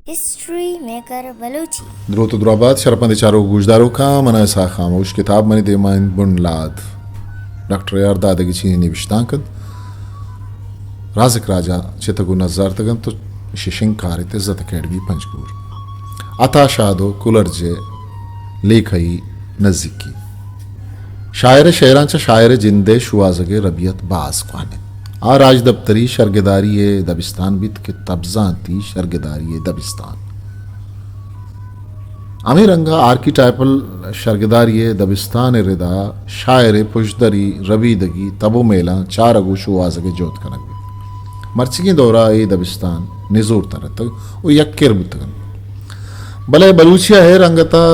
ہسٹری میکر بلوچی۔ دروت و درابات شرپندیں چاروک و گوشداروکاں، من اسحاق خاموش۔ کتاب منی دیما انت بنلاد، ڈاکٹر اے آر دادگی چینی نبشتانک انت۔ رازق راجا چتگ و نزارتگ انت و ششنگ کاریت عزت اکیڈمی پنجگور۔ عطا شاد و کلرج ء لیکہی نزیکی۔ شاعر ء شعراں چہ شاعر ء جند ء شوہازگ ء ربیت باز کوہن انت۔ آ راجدپتری شرگداری ء دبستان بیت کہ تبزانتی شرگداری ء دبستان۔ ہمے رنگ ء آرکیٹائپل شرگداری ء دبستان ء ردا شاعر ء پژدری، ربیدگی، تب و میلاں چارگ و شوہازگ ء جہد کنگ بیت۔ مرچیگیں دور ء اے دبستان نزور ترتگ و یک کر بوتگ انت۔ بلے بلوچی ء اے رنگت ء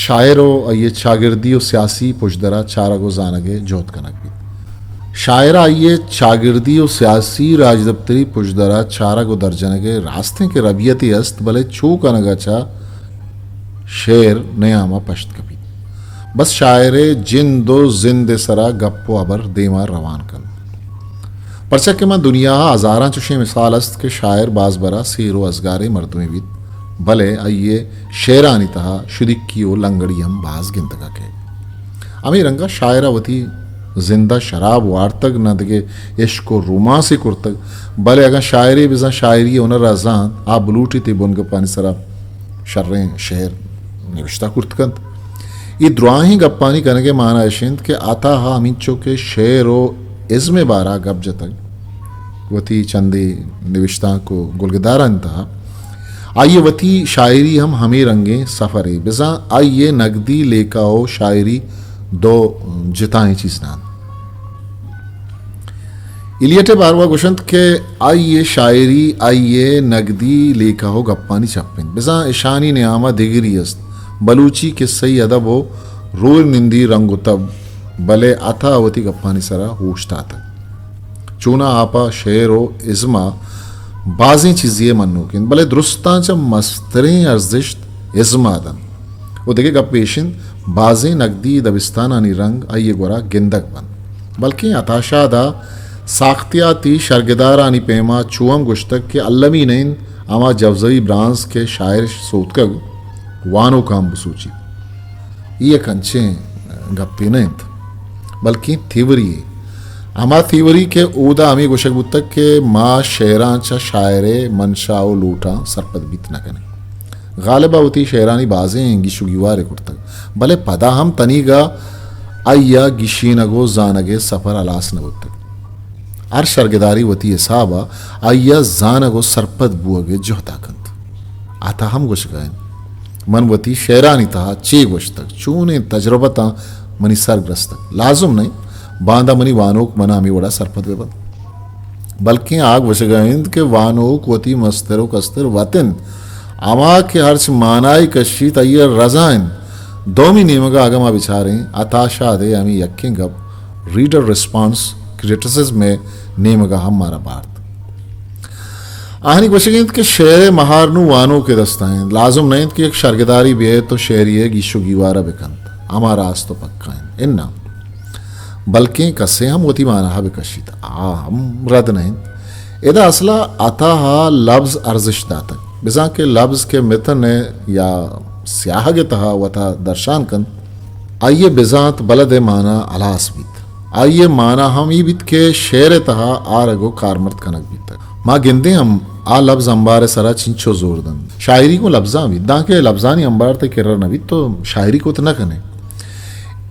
شاعر و آئی ء چاگردی و سیاسی پژدر ء چارگ و زانگ ء جہد کنگ بیت۔ شاعر ء آئی ء چاگردی و سیاسی راجدپتری پژدر ء چارگ و درجنگ ء راستیں کہ ربیتے است، بلے چو کنگ ء چہ شعر نیام ء پشت کپیت۔ بس شاعر ء جند و زند ء سرا گپ و ہبر دیما روان کنت۔ پرچا کہ ماں دنیا ء ہزاراں چشیں مثال است کہ شاعر باز برا سیر و ازگاریں مردمے بیت، بلے آئی ء شعرانی تہا شدیکی و لنگڑی ہم باز گندگ ء کئیت۔ ہمے رنگ ء شاعر ء وتی زند ء شراب وارتگ، نہ دگہ عشق و رومانسے کرتگ، بلے اگاں شاعرے بزاں شاعری ء ہنر ء زانت، آ بلوٹیت اے بنگپانی سرا شریں شعر نبشتہ کرت کنت۔ اے دراہیں گپانی کنگ ء مانا اش انت کہ عطا ء ہمینچو کہ شعر و ازم ء بارا گپ جتگ، وتی چندے نبشتانک و گلگدارانی تہا آئی ء وتی شاعری ہم ہمے رنگیں سفرے، بزاں آئی ء نگدی لیکہ و شاعری دو جتائیں چیز نہ انت۔ ایلیٹ ء باروا گوشنت کہ آئی ء شاعری آئی ء نگدی لیکہ و گپانی چپ انت، بزاں اشانی نیام ء دگری است، بلوچی کسہی ادب و روئے نندی رنگ و تب، بلے عطا وتی گپانی سرا اوشتاتگ۔ چونا آ پہ شعر و ازم ء بازیں چیزے ء منوک انت، بلے درستاں چہ مستریں ارزشت ازم ء دنت۔ و دگہ گپ ایش انت، بازیں نگدی دبستانانی رنگ آئی ء گورا گندگ بنت، بلکیں عطا شاد ء ساختیاتی شرگدارانی پیما چو ہم گوشتگ کہ المی نہ انت ہما جوزئی برانز کہ شاعر اش سوتکگ وانوکاں بسوچیت۔ اے یک انچیں گپے نہ انت، بلکیں تھیوری یے۔ ہما تھیوری کہ اودا ہمے گوشگ بوتگ کہ ما شعراں چہ شاعر ء منشا و لوٹاں سرپد بیت نہ کنیں۔ غالب ء وتی شعرانی بازیں گیش و گیوارے کرتگ، بلے پدا ہم تنیگا آئی ء گیشینگ و زانگ ء سفر ہلاس نہ بوتگ۔ ہر شرگداری وتی حساب ء آئی ء زانگ و سرپد بوگ ء جہد ء کنت۔ عطا ہم گوشگ ء انت، من وتی شعرانی تہا چے گوشتگ، چونیں تجربتاں منی سر گرستگ، لازم نہ انت باندا منی وانوک من ء ہمے وڑا سرپد بہ بنت، بلکیں آ گوشگ ء انت کہ وانوک وتی مستر و کستر وت انت، ہما کہ ہرچ مانائے کشیت آئی ء رضا انت۔ دومی نیمگ ء اگاں ما بچاریں، عطا شاد ء ہمے یکیں گپ ریڈر ریسپانس کریٹیسزم ء نیمگ ء ہم مارا بارت۔ آہانی گوشگ انت کہ شعر ء مہار نوں وانوک ء دست ء انت۔ لازم نہ انت کہ یک شرگداری بیئیت و شعری ء گیش و گیوار ء بکنت، ہما راست و پکا انت۔ اناں، بلکیں کسے ہم وتی مانا ء بکشیت، آ ہم رد نہ انت۔ ادا اصل ء عطا ء لبز ارزشت داتگ، بزاں کہ لبز کہ متن ء یا سیاہگ ء تہا وتا درشان کنت، آئی ء بزانت بلد ء مانا ہلاس بیت۔ آئی ء مانا ہم اے بیت کہ شعر ء تہا آرگ و کارمرد کنگ بیتگ۔ ما گندیں ہم آ لبز امبار ء سرا چنچو زور دنت۔ شاعری گوں لبزاں بیت، دانکہ لبزانی امبار تئی کرا نہ بیت تو شاعری کت نہ کن ئے۔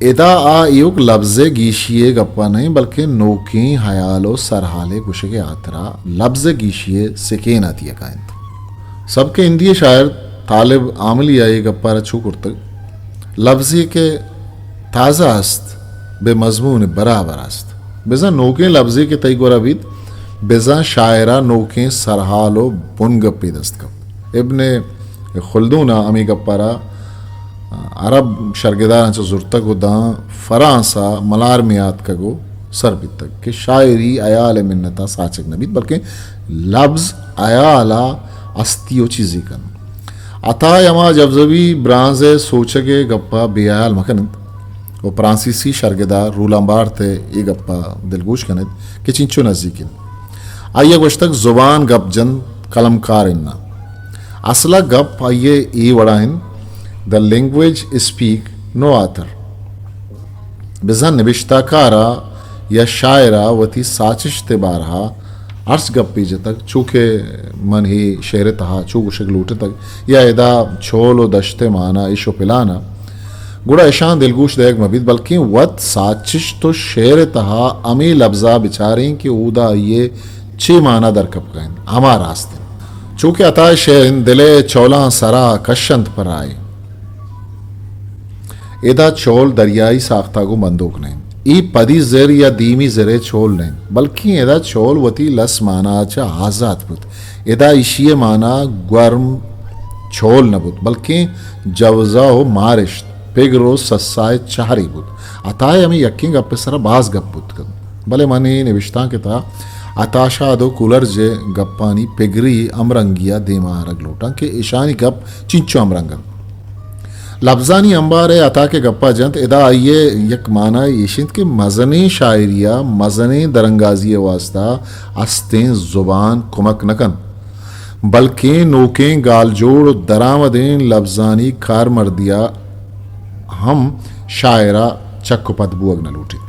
ادا آ ایوک لبز ء گیشی ء گپا نہ انت، بلکیں نوکیں ہیال و سرحال ء گوشگ ء ہاترا لبز ء گیشی ء سکین ء تیکا انت۔ سبک ہندی ء شاعر طالب عاملی ء اے گپا را چو کرتگ، لبزے کہ تازہ است، بہ مضمون برابر است۔ بزاں نوکیں لبزے کہ تئی گورا بیت، بزاں شاعرا نوکیں سرحال و بنگپے دست کپت۔ ابن خلدون ء ہمے گپا را عرب شرگداراں چہ زرتگ و داں فرانس ء ملارمے آتکگ و سر بیتگ کہ شاعری ہیال ء منت ء ساچگ نہ بیت، بلکیں لبز ہیال ء ہستی و چیزے کنت۔ عطا ء ہما جوزئی برانز ء سوچگ ء گپ ء بے ہیال مہ کن انت و پرانسیسی شرگدار رولان بارت ء اے گپ ء دلگوش کن ایت کہ چنچو نزیک انت۔ آئی ء گوشتگ، زبان گپ جنت، قلم کار اناں۔ اصل ءَ گپ آئی ءِ اے وڑا انت، The language speak no author. بزاں نبشتہ کار ءَ یا شاعر ءَ وتی ساچشت ءِ بارہ ءَ ہرچ گپے جتگ، چو کہ من اے شعر ءِ تہا چو گوشگ لوٹتگ، یا ادا چول ءُ دشت ءِ مانا اش ءُ پلان ءَ، گڑا اشاں دلگوش دئیگ مہ بیت، بلکیں وت ساچشت ءُ شعر ءِ تہا ہمے لبز ءَ بچاریں کہ اودا آئی ءِ چے مانا در کپگ ءَ انت، ہما راست انت۔ چو کہ عطا ءِ شعر انت، دل ءِ چولاں سرا کشنت پرائے۔ ادا چول دریائی ساختاں گوں بندوک نہ انت۔ اے پدی زر یا دیمی زر ءِ چول نہ انت، بلکیں ادا چول وتی لس مانا ءَ چہ آزات بوت۔ ادا ایشی ءِ مانا گورم چول نہ بوت، بلکیں جوزہ ءُ مارشت، پگر ءُ سسا ءِ چہرے بوت۔ عطا ءِ ہمے یکیں گپ ءِ سرا باز گپ بوت کنت، بلے من اے نبشتانک ءِ تہا عطا شاد ءُ کولرج ءِ گپانی پگری ہمرنگی ءَ دیما آرگ لوٹاں کہ اشانی گپ چنچو ہمرنگ انت۔ لبزانی امبار ءَ عطا کہ گپا جنت، ادا آئی ءِ یک مانا ایش انت کہ مزنیں شاعری ءَ مزنیں درانگازی ءِ واستہ استیں زبان کمک نہ کنت، بلکیں نوکیں گالجوڑ ءُ درآمدیں لبزانی کارمردی ءَ ہم شاعر ءَ چک ءُ پد بوگ نہ لوٹیت۔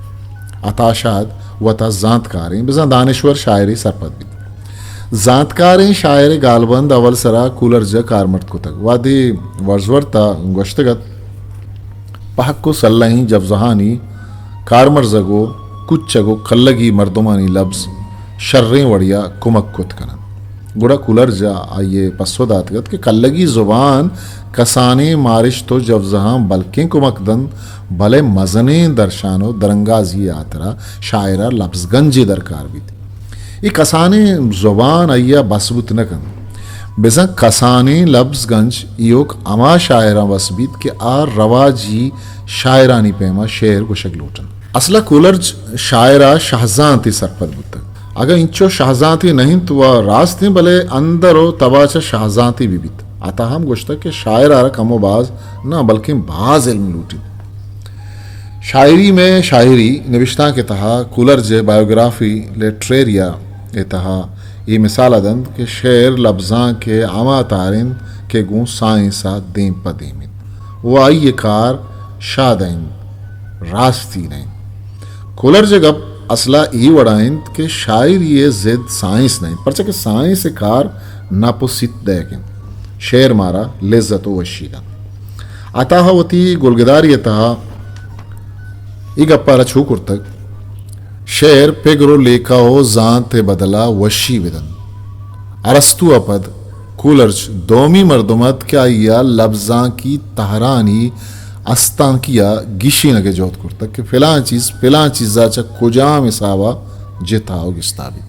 عطا شاد وتا زانتکاریں، بزاں دانشور شاعرے سرپد بیت۔ زانتکاریں شاعر ءِ گالبند اول سرا کولرج ءَ کارمرد کتگ۔ وہدے ورزورتھ ءَ گوشتگ ات، پہک ءُ سلہیں جوزہانی کارمرزگ ءُ کچگ ءُ کلگی مردمانی لبز شریں وڑے ءَ کمک کت کن انت۔ گڑا کولرج ءَ آئی ءَ پسو داتگ ات کہ کلگی زبان کسانیں مارشت ءُ جوزہاں بلکیں کمک دنت، بلے مزنیں درشان ءُ درانگازی ءِ ہاترا شاعر ءَ لبزگنجے درکار بیت۔ اے کسانیں زبان آئی ءَ بس بوت نہ کنت۔ بزاں کسانیں لبزگنج ایوک ہما شاعراں بس بیت کہ آ رواجی شاعرانی پیما شعر گوشگ لوٹ انت۔ اصل ءَ کولرج شاعر ءَ شہزانتے سرپد بوتگ۔ اگاں انچو شہزانتے نہ انت و راست انت، بلے اندر و تبا چہ شہزانتے بہ بیت۔ عطا ہم گوشتگ کہ شاعر ءَ را کم و باز نہ، بلکیں باز علم لوٹیت۔ شاعری میں شاعری نبشتانک ءِ تہا کولرج ءِ بائیوگرافی لٹریریا ءِ تہا اے مثال ءَ دنت کہ شعر لبزانک ءِ ہما تار انت کہ گوں سائنس ءَ دیم پہ دیم انت و آئی ءِ کار شاد ءَ انت، راستی نہ انت۔ کولرج ءِ گپ اصل ءَ اے وڑا انت کہ شاعری ءِ ضد سائنس نہ انت، پرچا کہ سائنس ءِ کار نپ و سیت دئیگ انت، شعر مارا لذت و وشی دنت۔ عطا ءَ وتی گلگداری ءِ تہا اے گپ ءَ را چو کرتگ، شعر پگر و لیکہ و زانت ءِ بدل ءَ وشی بدنت۔ ارسطو ءَ پد کولرج دومی مردم ات کہ آئی ءَ لبزانکی تہرانی استانکی ءَ گیشینگ ءِ جہد کرتگ کہ فلاں چیز فلاں چیز ءَ چہ کجام حساب ءَ جتا و گستا بیت۔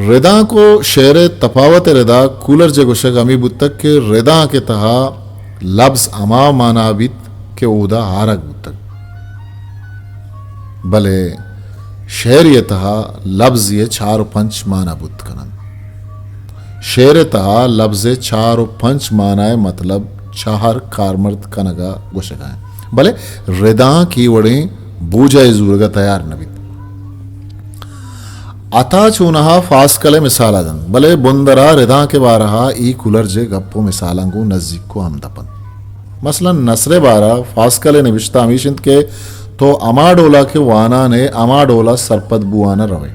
ردانک و شعر ءِ تپاوت ءِ ردا کولرج ءِ گوشگ ہمے بوتگ کہ ردانک ءِ تہا لبز ہما مانا بیت کہ اودا آرگ بوتگ، بلے شعری ءِ تہا لبزی ءِ چار و پنچ مانا بوت کن انت۔ شعر ءِ تہا لبز ءِ چار و پنچ مانا ءِ مطلب چہر کارمرد کنگ ءَ گوشگ ءَ انت، بلے ردانک اے وڑیں بوجہ ءِ زورگ ءَ تیار نہ بیت۔ عطا چونہا فاسکل ءِ مثال ءَ دنت، بلے بندر ءَ ردانک ءِ بارہ ءَ اے کولرج ءِ گپ و مثالاں گوں نزیک و ہمدپ انت۔ مثلاً نثر ءِ بارہ ءَ فاسکل ءِ نبشتہ ہمیش انت کہ تو ہما ڈول ءَ کہ وانان ئے، ہما ڈول ءَ سرپد بوان ءَ روئے۔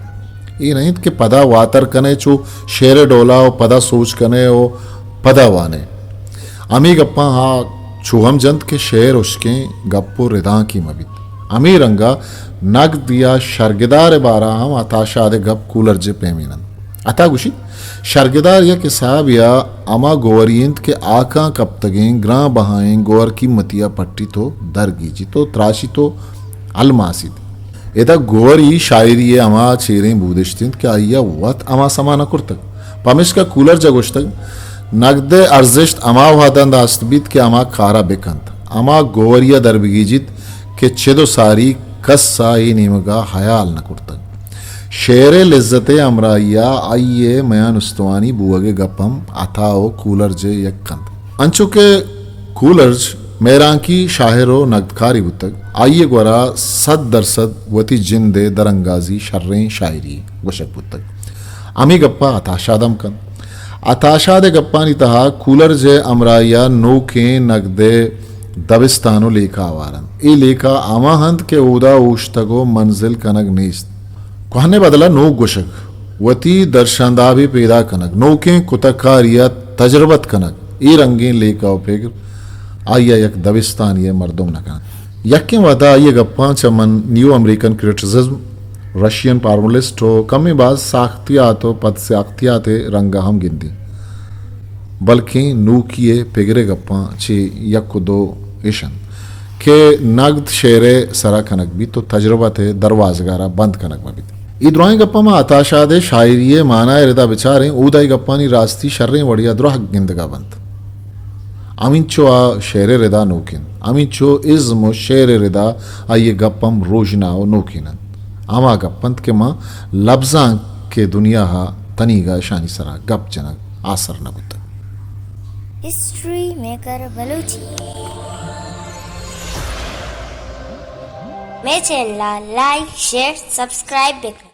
اے نہ انت کہ پدا واتر کن ئے چو شعر ءِ ڈول ءَ و پدا سوج کن ئے و پدا وان ئے۔ ہمے گپاں آ چو ہم جنت کہ شعر ہشکیں گپ و ردانکے مہ بیت۔ ہمے رنگ ءَ نگد یا شرگدار ءِ بارہ ءَ ہم عطا شاد ءِ گپ کولرج ءِ پیمیں انت۔ عطا گوشیت، شرگدار یک حسابے ءَ ہما گوہری انت کہ ہاکاں کپتگیں گران بہائیں گوہر قیمتی ءَ پٹیت و درگیجیت و تراشیت و الماسیت۔ ادا گوہری شاعری ءِ ہما چیریں بودشت انت کہ آئی ءَ وت ہما سما نہ کرتگ۔ پمیشکا کولرج ءَ گوشتگ، نگد ءِ ارزشت ہما وہداں داست بیت کہ ہما کار ءَ بہ کنت، ہما گوہری ءَ در بگیجیت کہ چد و ساری کس ءَ اے نیمگ ءَ ہیال نہ کرتگ۔ شعر ءِ لذت ءِ ہمراہی ءَ آئی ءِ میان استمانی بوہگ ءِ گپ ہم عطا و کولرج ءِ یک انت۔ انچو کہ کولرج مہرانکی شاعر و نگدکارے بوتگ، آئی ءِ گورا سد درسد وتی جند ءِ درانگازی شریں شاعری گوشگ بوتگ۔ ہمے گپ ءَ عطا شاد ہم کنت۔ عطا شاد ءِ گپانی تہا کولرز ءِ ہمراہی ءَ نوکیں نگد ءِ دبستان ءُ لیکہ ہوار انت۔ اے لیکہ ہما انت کہ اودا اوشتگ ءُ منزل کنگ نیست۔ کوہن ءِ بدل ءَ نوک گوشگ، وتی درشاندابے پیدا کنگ، نوکیں کتہ کاری ءَ تجربت کنگ، اے رنگیں لیکہ ءُ پگر آئی ءَ یک دبستانی ءِ مردم نہ کنت۔ یکیں وہدا آئی ءِ گپاں چہ من نیو امریکن کریٹیسزم، رشین فارملسٹ ءُ کمیں باز ساختیات ءُ پد ساختیات ءِ رنگ ءَ ہم گندیں، بلکیں نوکی ءِ پگر ءِ گپاں چہ یک ءُ دو اش انت کہ نگد شعر ءِ سرا کنگ بیت ءُ تجربت ءِ دروازگ ءَ را بند کنگ مہ بیت۔ اے درائیں گپاں ما عطا شاد ءِ شاعری ءِ مانا ءِ ردا بچاریں، اودا اے گپانی راستی شریں وڑے ءَ دراہ گندگ ءَ بنت۔ ہمینچو آ شعر ءِ ردا نوک انت، ہمینچو ازم ءُ شعر ءِ ردا آئی ءِ گپ ہم روژنا ءُ نوکین انت۔ ہما گپ انت کہ ما لبزانک ءِ دنیا ءَ تنیگا اشانی سرا گپ جنگ آسر نہ بوتگ۔ ہسٹری میکر بلوچی۔ مئے چینل ءَ لائک، شیئر، سبسکرائب بکن۔